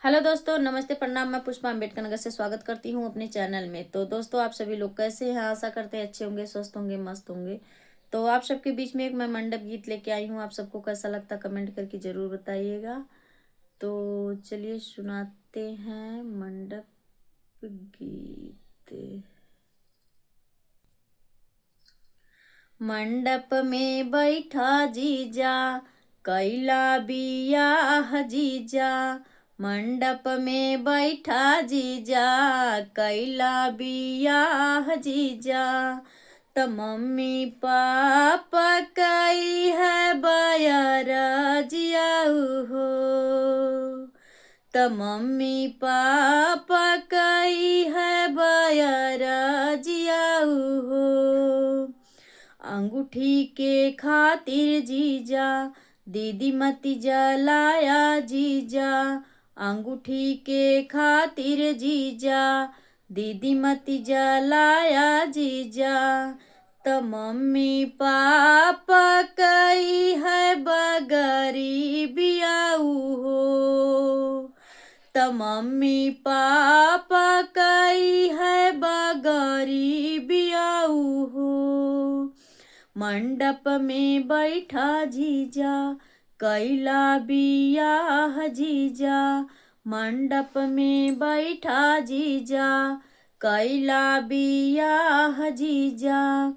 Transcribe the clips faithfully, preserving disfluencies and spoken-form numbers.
हेलो दोस्तों, नमस्ते, प्रणाम। मैं पुष्पा अम्बेडकर नगर से स्वागत करती हूँ अपने चैनल में। तो दोस्तों, आप सभी लोग कैसे हैं? आशा करते हैं अच्छे होंगे, स्वस्थ होंगे, मस्त होंगे। तो आप सबके बीच में एक मैं मंडप गीत लेके आई हूँ। आप सबको कैसा लगता, कमेंट करके ज़रूर बताइएगा। तो चलिए, सुनाते हैं मंडप गीत। मंडप में बैठा जीजा, कैला बियाह जीजा। मंडप में बैठा जीजा, कैला बियाह जीजा। त मम्मी पापा कइहैं बयरजिया हो। त मम्मी पापा कइहैं बयरजिया हो। अंगूठी के खातिर जीजा, दीदी मती जलाया जीजा। अंगूठी के खातिर जीजा, दीदी मती जलाया जीजा। त मम्मी पापा कइहैं बगरी बियाऊ हो। त मम्मी पापा कइहैं बगरी बियाऊ हो। मंडप में बैठा जीजा, कैला बियाह जीजा। मंडप में बैठा जीजा, कैला बियाह जीजा।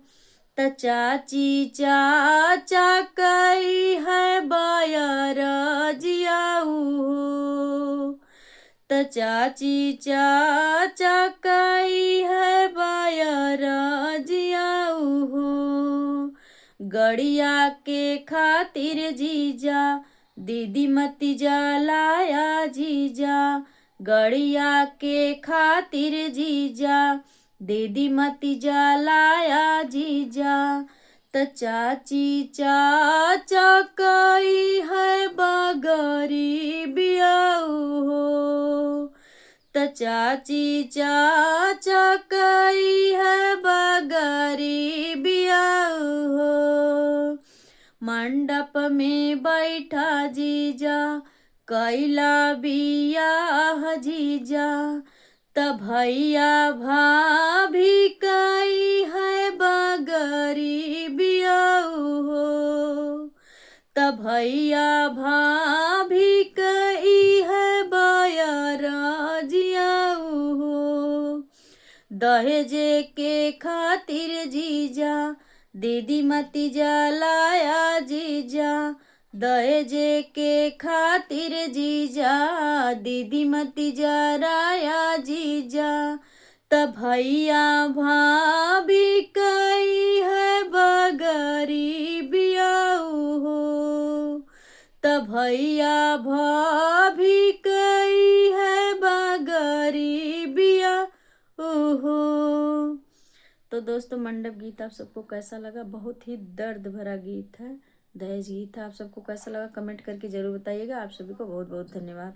त चाची चाचा कइहैं बयरजिया हो। त चाची चाचा कइहैं बयरजिया हो। गड़िया के खातिर जीजा, दीदी मती जलाया जीजा। गड़िया के खातिर जीजा, दीदी मती जलाया जीजा। त चाची चाचा कइहैं बगरी बियाऊ हो। त चाची चाचा कइहैं बगरी बियाऊ हो। मंडप में बैठा जीजा, कैला बियाह जीजा। त भैया भाभी कइहैं बगरी बियाऊ हो। त भैया भाभी कइहैं बयरजिया हो। दहेजे के खातिर जीजा, दीदी मती जलाया जीजा। दहेजे के खातिर जीजा, दीदी मती जराया जीजा। त भैया भाभी कइहैं बगरी बियाऊ हो। त भैया भाभी कइहैं बगरी बियाऊ हो। तो दोस्तों, मंडप गीत आप सबको कैसा लगा? बहुत ही दर्द भरा गीत है, दहेज गीत है। आप सबको कैसा लगा, कमेंट करके ज़रूर बताइएगा। आप सभी को बहुत बहुत धन्यवाद।